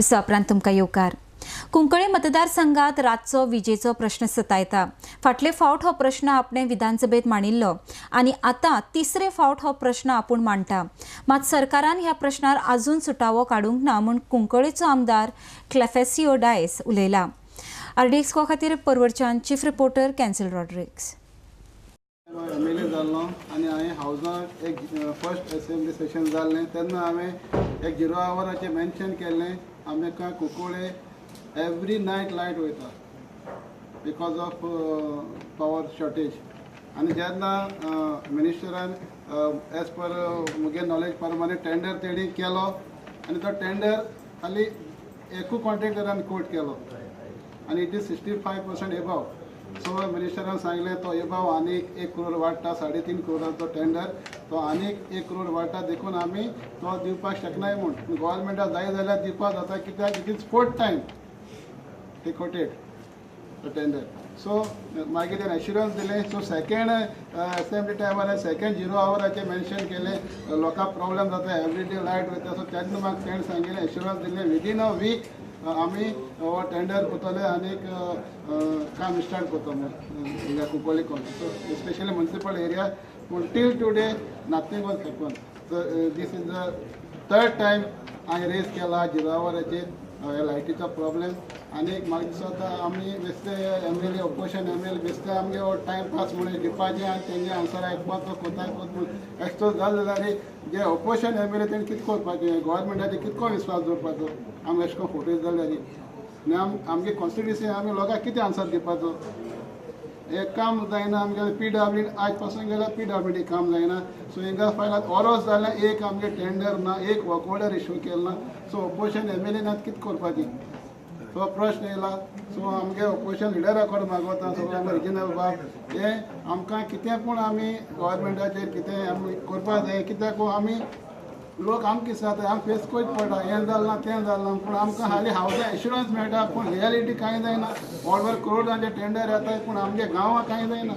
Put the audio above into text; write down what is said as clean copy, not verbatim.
विसवा तुमकां येवकार. कुंकळे मतदारसंघात रातचो विजेचो प्रश्न सतायता. फाटले फावट हो प्रश्न आपणे विधानसभेत मांडिल्लो आनी आतां तिसरे फावट हो प्रश्न आपूण मांडटा. मात सरकारान ह्या प्रश्नार अजून सुटावो काडूंक ना म्हूण कुंकळेचो आमदार क्लेफेसियो डायस उलयला. आरडीएक्स खातीर परवरच्यान chief reporter cancel Rodrigues. MLA जाल्लो आनी हांवें हावजाक एक फर्स्ट असेंब्ली सेशन जाल्लें तेन्ना हांवें एक झिरो आवराचें मेन्शन केल्लें. आमकां कुंकळे एवरी नायट लायट वयता because of power shortage. आनी जेन्ना मिनिस्टरान एज पर मुगे नॉलेज प्रमाणे टेंडर तेणी केलो आनी तो टेंडर खाली एकू कॉन्ट्रेक्टरान कोट केलो आनी it is 65% above. So मिनिस्टरान सांगलें तो एबाव आनीक 1 करोड वाडटा, 3.5 करोडाचो टेंडर तो आनीक 1 करोड वाडटा, देखून आमी तो दिवपाक शकनाय म्हूण. गव्हर्मेंटाक जाय जाल्यार दिवपाक जाता, कित्याक it is fourth time he quoted the tender. So मागीर तेणें एश्युरन्स दिलें. सो सेकेंड असेंब्ली टायमार सेकेंड झिरो आवराचें मेन्शन केलें, लोकांक प्रॉब्लेम जाता, एवरी डे लायट वयता. सो तेन्ना म्हाका तेणें सांगिल्लें, एश्युरन्स दिलें, विदीन अ वीक आमी हो टेंडर करतले आनीक काम स्टार्ट करता म्हूण Cuncolim colony, so specially municipal area. पूण till today nothing was happen. So this is the third time हांवें रेज केला झिरो आवराचेर ह्या लायटीचो प्रॉब्लेम. आनी म्हाका दिसता आमी बेश्टे एमएलए, ओपोजिशन एमएलए बेश्टे आमगे हो टायम पास म्हणून दिवपाचें आनी तेंगे आन्सर आयकपाचो कोता कोत एक्सपोज जालें जाल्यार जे ओपोजिशन एमएलए तेणें कितें करपाचें? गव्हर्मेंटाचेर कितको विस्वास दवरपाचो आमी अशें करून फोटोज जाल्यार? आनी आमगे कॉन्स्टिट्युन्सी आमी लोकांक कितें आन्सर दिवपाचो? एक काम जायना आमगेलें. पीडब्ल्यू आज पासून गेल्यार पीडब्ल्यूडी काम जायना. सो हिंगा फायलात ओरोस जाल्यार एक आमगे टेंडर ना, एक वर्क ऑर्डर इशू केल ना. सो ओपोजिशन एमएलए नात कितें करपाची, सो प्रश्न येयला. सो आमगे ओपोजिशन लिडरा कडेन मागोता, सगळें आमी रिजनल बाब हें आमकां कितें पूण आमी गव्हर्मेंटाचेर कितें आमी करपाक जाय, कित्याक आमी लोक आमकां दिसता आमी फेस करचे पडटा, हें जालें ना, तें जालें ना, पूण आमकां हालीं हावजा एश्युरन्स मेळटा पूण रियलिटी कांय जायना. ऑल ओवर करोडांचे टेंडर येता पूण आमगे गांवां कांय जायना.